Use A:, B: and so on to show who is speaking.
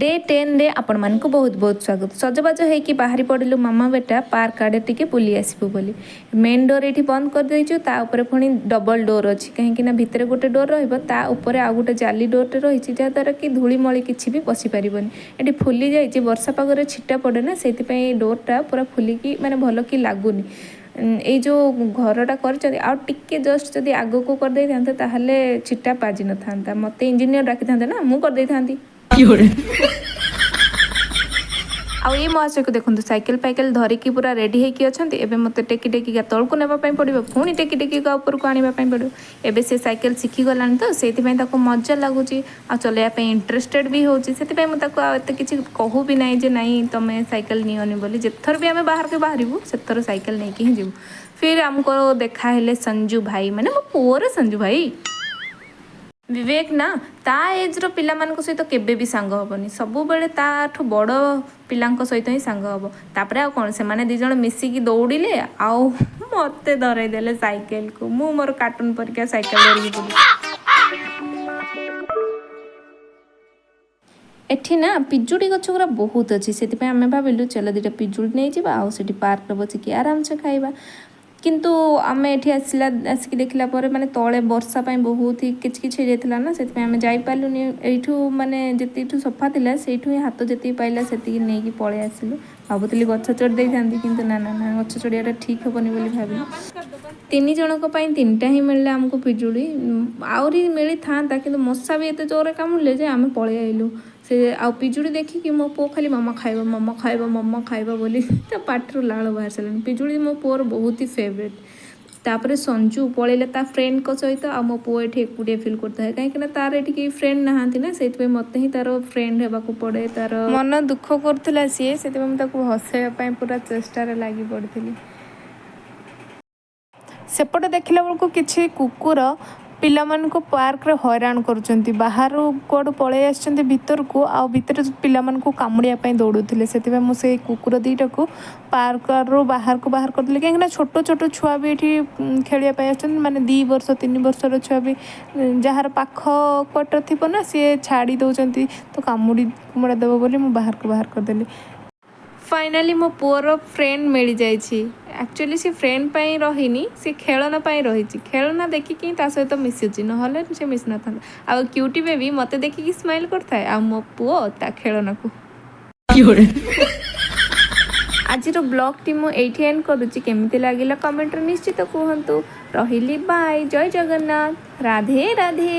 A: Day 10ରେ ଆପଣମାନଙ୍କୁ ବହୁତ ବହୁତ ସ୍ୱାଗତ। ସଜବାଜ ହେଇକି ବାହାରି ପଡ଼ିଲୁ ମାମା ବେଟା ପାର୍କ ଆଡ଼େ ଟିକେ ବୁଲି ଆସିବୁ ବୋଲି। ମେନ୍ ଡୋର୍ ଏଇଠି ବନ୍ଦ କରିଦେଇଛୁ। ତା ଉପରେ ପୁଣି ଡବଲ୍ ଡୋର୍ ଅଛି, କାହିଁକି ନା ଭିତରେ ଗୋଟେ ଡୋର୍ ରହିବ, ତା ଉପରେ ଆଉ ଗୋଟେ ଜାଲି ଡୋର୍ଟେ ରହିଛି, ଯାହାଦ୍ୱାରା କି ଧୂଳିମଳି କିଛି ବି ପଶି ପାରିବନି। ଏଠି ଫୁଲି ଯାଇଛି, ବର୍ଷା ପାଗରେ ଛିଟା ପଡ଼େ ନା, ସେଇଥିପାଇଁ ଏଇ ଡୋର୍ଟା ପୁରା ଫୁଲିକି ମାନେ ଭଲ କି ଲାଗୁନି। ଏଇ ଯେଉଁ ଘରଟା କରିଛନ୍ତି, ଆଉ ଟିକେ ଜଷ୍ଟ ଯଦି ଆଗକୁ କରିଦେଇଥାନ୍ତେ, ତାହେଲେ ଛିଟା ବାଜି ନଥାନ୍ତା। ମୋତେ ଇଞ୍ଜିନିୟର ଡାକିଥାନ୍ତେ ନା, ମୁଁ କରିଦେଇଥାନ୍ତି। ଆଉ ଏଇ ମହାଶୟକୁ ଦେଖନ୍ତୁ, ସାଇକେଲ ଫାଇକେଲ ଧରିକି ପୁରା ରେଡ଼ି ହେଇକି ଅଛନ୍ତି। ଏବେ ମୋତେ ଟେକି ଟେକିକା ତଳକୁ ନେବା ପାଇଁ ପଡ଼ିବ, ପୁଣି ଟେକି ଟେକିକା ଉପରକୁ ଆଣିବା ପାଇଁ ପଡ଼ିବ। ଏବେ ସେ ସାଇକେଲ ଶିଖିଗଲାଣି ତ, ସେଇଥିପାଇଁ ତାକୁ ମଜା ଲାଗୁଛି ଆଉ ଚଲେଇବା ପାଇଁ ଇଣ୍ଟରେଷ୍ଟେଡ଼ ବି ହେଉଛି। ସେଥିପାଇଁ ମୁଁ ତାକୁ ଆଉ ଏତେ କିଛି କହୁ ବି ନାହିଁ ଯେ ନାଇଁ, ତମେ ସାଇକେଲ ନିଅନି ବୋଲି। ଯେତେଥର ବି ଆମେ ବାହାରକୁ ବାହାରିବୁ, ସେଥର ସାଇକେଲ ନେଇକି ହିଁ ଯିବୁ। ଫିର୍ ଆମକୁ ଦେଖା ହେଲେ ସଞ୍ଜୁ ଭାଇ, ମାନେ ମୋ ପୁଅର ସଞ୍ଜୁ ଭାଇ। ବିବେକ ନା ତା ଏଜ୍ର ପିଲାମାନଙ୍କ ସହିତ କେବେ ବି ସାଙ୍ଗ ହେବନି, ସବୁବେଳେ ତାଠୁ ବଡ଼ ପିଲାଙ୍କ ସହିତ ହିଁ ସାଙ୍ଗ ହେବ। ତାପରେ ଆଉ କ'ଣ, ସେମାନେ ଦୁଇ ଜଣ ମିଶିକି ଦୌଡ଼ିଲେ ଆଉ ମୋତେ ଧରାଇ ଦେଲେ ସାଇକେଲକୁ। ମୁଁ ମୋର କାର୍ଟୁନ୍ ପରିକା ସାଇକେଲ ଧରିକି ବୁଲୁଛି। ଏଠି ନା ପିଜୁଳି ଗଛ ଗୁଡ଼ା ବହୁତ ଅଛି। ସେଥିପାଇଁ ଆମେ ଭାବିଲୁ, ଚାଲ ଦୁଇଟା ପିଜୁଳି ନେଇଯିବା ଆଉ ସେଠି ପାର୍କରେ ବସିକି ଆରାମସେ ଖାଇବା। କିନ୍ତୁ ଆମେ ଏଠି ଆସିକି ଦେଖିଲା ପରେ, ମାନେ ତଳେ ବର୍ଷା ପାଇଁ ବହୁତ ହି କିଛି କିଛି ହେଇଯାଇଥିଲା ନା, ସେଥିପାଇଁ ଆମେ ଯାଇପାରିଲୁନି। ଏଇଠୁ ମାନେ ଯେତିକିଠୁ ସଫା ଥିଲା, ସେଇଠୁ ହିଁ ହାତ ଯେତିକି ପାଇଲା ସେତିକି ନେଇକି ପଳେଇ ଆସିଲୁ। ଭାବୁଥିଲି ଗଛ ଚଢ଼ି ଦେଇଥାନ୍ତି, କିନ୍ତୁ ନା ନା ନା, ଗଛ ଚଢ଼ିବାଟା ଠିକ୍ ହେବନି ବୋଲି ଭାବିଲୁ। ତିନି ଜଣଙ୍କ ପାଇଁ ତିନିଟା ହିଁ ମିଳିଲା ଆମକୁ ପିଜୁଳି। ଆହୁରି ମିଳିଥାନ୍ତା, କିନ୍ତୁ ମଶା ବି ଏତେ ଜୋରରେ କାମୁଡ଼ିଲେ ଯେ ଆମେ ପଳେଇ ଆଇଲୁ। ସେ ଆଉ ପିଜୁଳି ଦେଖିକି ମୋ ପୁଅ ଖାଲି ମାମା ଖାଇବ, ମାମା ଖାଇବ, ମାମା ଖାଇବ ବୋଲି ତା ପାଟିରୁ ଲାଳ ବାହାରି ସାରିଲାଣି। ପିଜୁଳି ମୋ ପୁଅର ବହୁତ ହି ଫେଭରେଟ୍। ତାପରେ ସଞ୍ଜୁ ପଳେଇଲେ ତା ଫ୍ରେଣ୍ଡଙ୍କ ସହିତ ଆଉ ମୋ ପୁଅ ଏଠି ଏକୁଟିଆ ଫିଲ୍ କରୁଥାଏ, କାହିଁକିନା ତାର ଏଠି କେହି ଫ୍ରେଣ୍ଡ ନାହାନ୍ତି ନା। ସେଇଥିପାଇଁ ମୋତେ ହିଁ ତାର ଫ୍ରେଣ୍ଡ ହେବାକୁ ପଡ଼େ। ତାର ମନ ଦୁଃଖ କରୁଥିଲା ସିଏ, ସେଥିପାଇଁ ମୁଁ ତାକୁ ହସେଇବା ପାଇଁ ପୁରା ଚେଷ୍ଟାରେ ଲାଗି ପଡ଼ିଥିଲି। ସେପଟେ ଦେଖିଲା ବେଳକୁ କିଛି କୁକୁର ପିଲାମାନଙ୍କୁ ପାର୍କରେ ହଇରାଣ କରୁଛନ୍ତି। ବାହାରୁ କୁଆଡ଼ୁ ପଳେଇ ଆସିଛନ୍ତି ଭିତରକୁ ଆଉ ଭିତରେ ପିଲାମାନଙ୍କୁ କାମୁଡ଼ିବା ପାଇଁ ଦୌଡ଼ୁଥିଲେ। ସେଥିପାଇଁ ମୁଁ ସେଇ କୁକୁର ଦୁଇଟାକୁ ପାର୍କରୁ ବାହାରକୁ ବାହାର କରିଦେଲି, କାହିଁକିନା ଛୋଟ ଛୋଟ ଛୁଆ ବି ଏଠି ଖେଳିବା ପାଇଁ ଆସୁଛନ୍ତି। ମାନେ 2 ବର୍ଷ 3 ବର୍ଷର ଛୁଆ ବି, ଯାହାର ପାଖ କ୍ୱାର୍ଟର ଥିବ ନା, ସିଏ ଛାଡ଼ି ଦେଉଛନ୍ତି ତ କାମୁଡ଼ି କୁମୁଡ଼ା ଦେବ ବୋଲି ମୁଁ ବାହାରକୁ ବାହାର କରିଦେଲି। ଫାଇନାଲି ମୋ ପୁଅର ଫ୍ରେଣ୍ଡ ମିଳିଯାଇଛି। ଆକ୍ଚୁଆଲି ସେ ଫ୍ରେଣ୍ଡ ପାଇଁ ରହିନି, ସେ ଖେଳନା ପାଇଁ ରହିଛି। ଖେଳନା ଦେଖିକି ହିଁ ତା ସହିତ ମିଶୁଛି, ନହେଲେ ସେ ମିଶି ନଥାନ୍ତା। ଆଉ କ୍ୟୁଟି ବେବି ମୋତେ ଦେଖିକି ସ୍ମାଇଲ୍ କରିଥାଏ ଆଉ ମୋ ପୁଅ ତା ଖେଳନାକୁ। ଆଜିର ବ୍ଲଗ୍ଟି ମୁଁ ଏଇଠି ଏଣ୍ଡ କରୁଛି। କେମିତି ଲାଗିଲା, କମେଣ୍ଟରେ ନିଶ୍ଚିତ କୁହନ୍ତୁ। ରହିଲି, ବାଏ। ଜୟ ଜଗନ୍ନାଥ, ରାଧେ ରାଧେ।